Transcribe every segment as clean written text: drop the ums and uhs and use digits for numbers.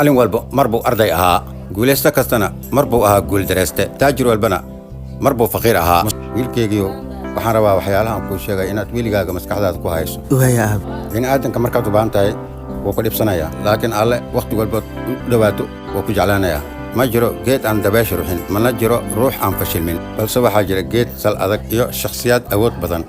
Macallin walba mar buu arday ahaa, guulaysto kastana mar buu ahaa guuldarayste, taajir walbana mar buu faqiir ahaa. Wiilkaygiiyo, waxaan rabaa waxyaalahan kuu sheegay inaad weligaaga maskaxdaada ku hayso. Waaya, aab. Bini aadamka markaad u baahan tahay wuu ku dhibsanayaa, laakiin Alle wakhti walbaad u dhowaato wuu ku jeclaanayaa. Ma jiro geed aan dabaysha ruxin, mana jiro ruux aan fashilmin, balse waxaa jira geed sal adag iyo shakhsiyaad awood badan.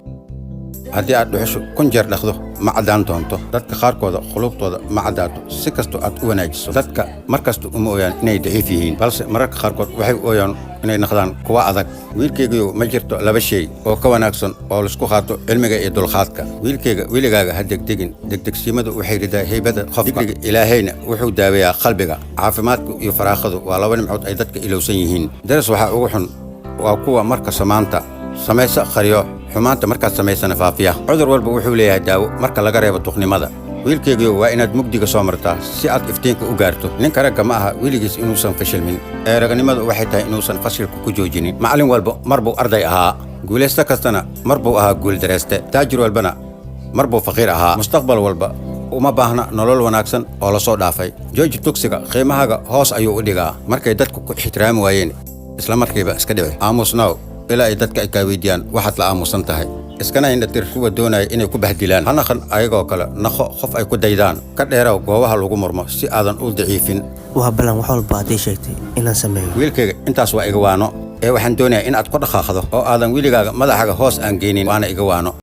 Haddii aad dhuxusho 1000 jeer dhaqdo, ma caddaan doonto. Dadka qaarkooda qulubtooda ma caddaato si kastoo aad u wanaajiso. Dadka mar kasta uma ooyaan inay daciif yihiin, balse mararka qaarkood waxay u ooyaan inay noqdaan kuwa adag. Wiilkaygiiyow, ma jirto laba shay oo ka wanaagsan oo laisku qaato: cilmiga iyo dulqaadka. Wiilkayga, weligaaga ha degdegin. Degdegsiimadu waxay ridaa heybada qofka. Dikriga Ilaahayna wuxuu daaweeyaa qalbiga. Caafimaadku iyo faraaqadu waa laba nimcood ay dadka ilowsan yihiin. Daras waxaa ugu xun waa kuwa marka samaanta samaysa qariyo, xumaanta markaad samaysana faafiya. Cudur walba wuxuu leeyahay daawo marka laga reebo duqnimada. Wiilkaygiyo, waa inaad mugdiga soo martaa si aad iftiinka u gaarto. Ninka ragga ma aha weligiis inuusan fashilmin, ee raganimadu waxay tahay inuusan fashilka ku joojinin. Macallin walba mar buu arday ahaa, guulaysto kastana mar buu ahaa guuldarayste, taajir walbana mar buu faqiir ahaa. Mustaqbal walba uma baahna nolol wanaagsan oo lasoo dhaafay. Jooji tugsiga, qiimahaaga hoos ayuu u dhigaa. Markay dadku ku ixtiraami waayeen, isla markiiba iska dhici. Aamusnow ilaa ay dadka ay kaa weydiiyaan waxaad la aamusan tahay. Iskana indhatir kuwa doonaya inay ku bahdilaan. Ha naqan ayagoo kale, naqo qof ay ku daydaan. Ka dheeraw goobaha lagu murmo si aadan u daciifin. Waa ballan, wax walba aad ii sheegtay inaan sameeyo. Wiilkayga, intaas waa iga waano, ee waxaan doonayaa in aad ku dhaqaaqdo oo aadan weligaaga madaxaga hoos aan geynin. Waana iga waano.